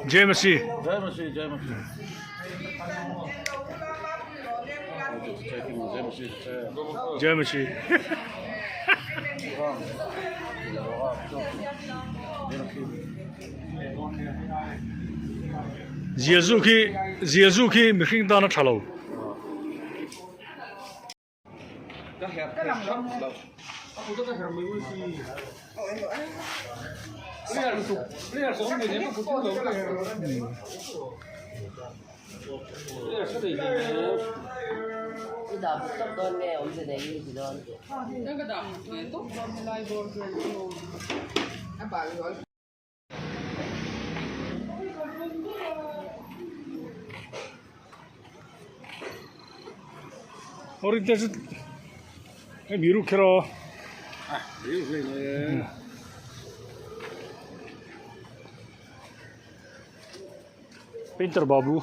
James hi James hi Zia zu khi zia zu khi mihring tan a tha lo. Orin te chu hei mi ruk kher aw. Painter babu.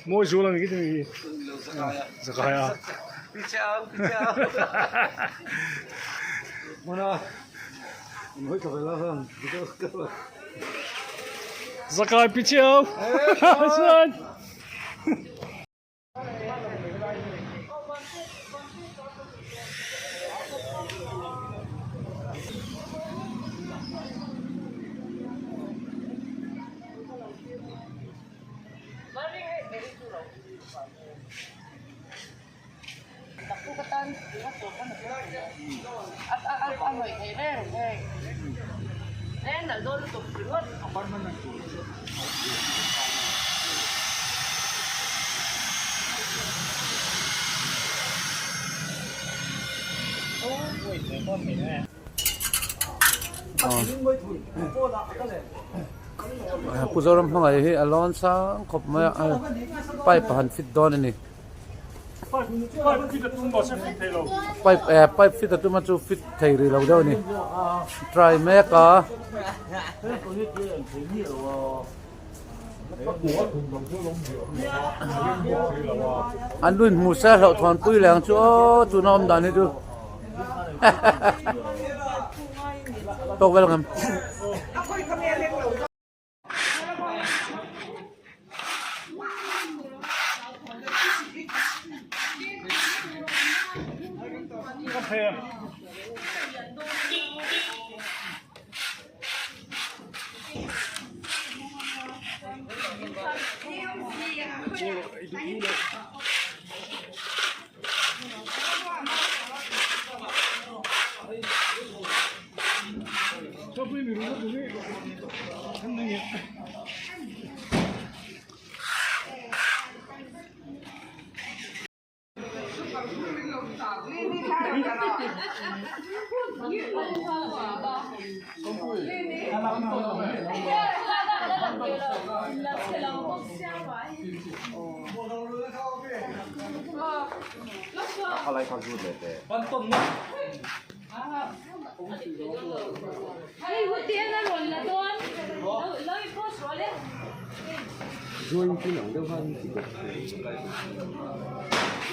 Mawi zual a ni khi hi zakai a zakai picheu chuan. Pu Zoram hmangaih hi a lawn sang khawp mai a pipe a han fit dawn a ni pipe eh pipe fit a tum a chu fit thei rih lo deuh a ni try mek a. An lu inhmuh se a hlauhthawn pui leh ang chu aw tuna awm dan hi chu tawk vel ang em.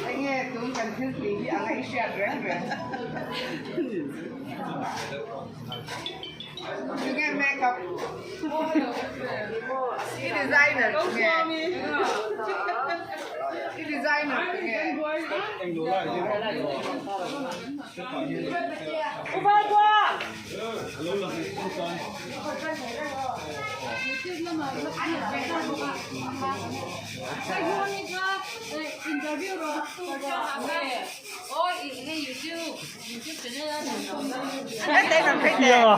Enge tun kan thil tih hi anga i hriat reng reng. Tunge makeup i designer tunge i designer tunge. Pianga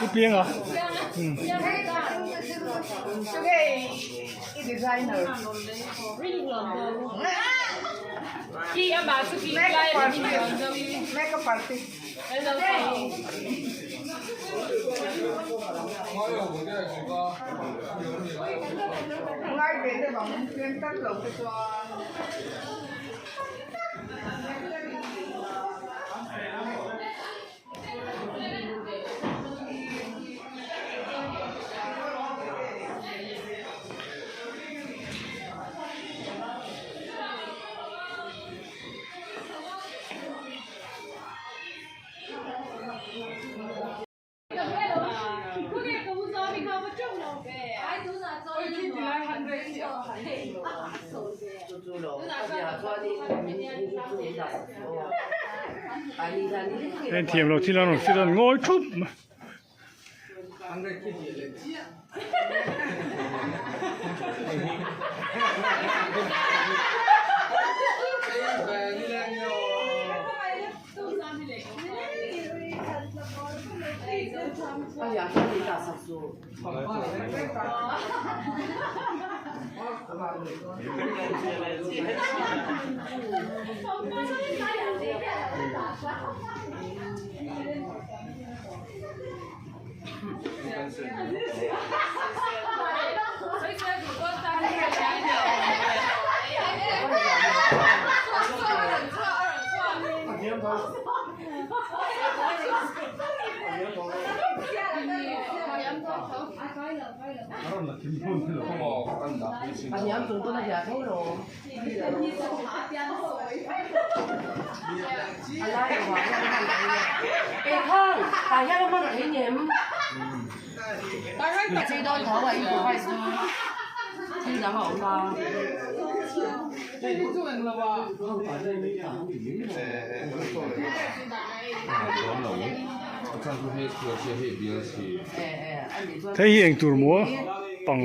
u Pianga Heng thiam lo thil an rawn fit a ngawi thup mai. Thei hi eng tur maw pang.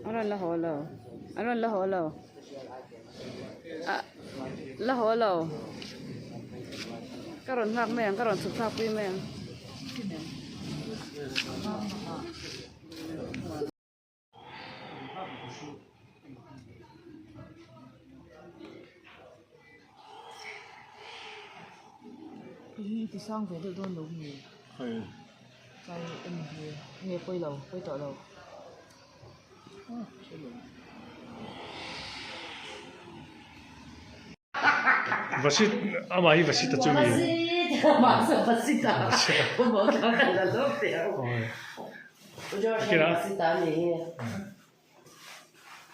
A rawn la haw lo a rawn la haw lo ah la haw lo ka rawn nghak mai ang ka rawn chhuk thlak pui mai ang. Vasit amah hi Vasita chu a ni.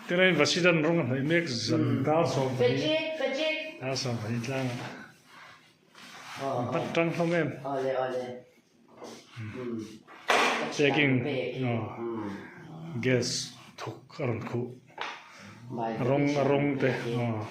Tilai Vasidan rawng a hnaih mek zan dar 12 dar 12 tlangah an hman tang hlawm em. Checking gas thuk a rawn khuh a rawng a rawng te aw.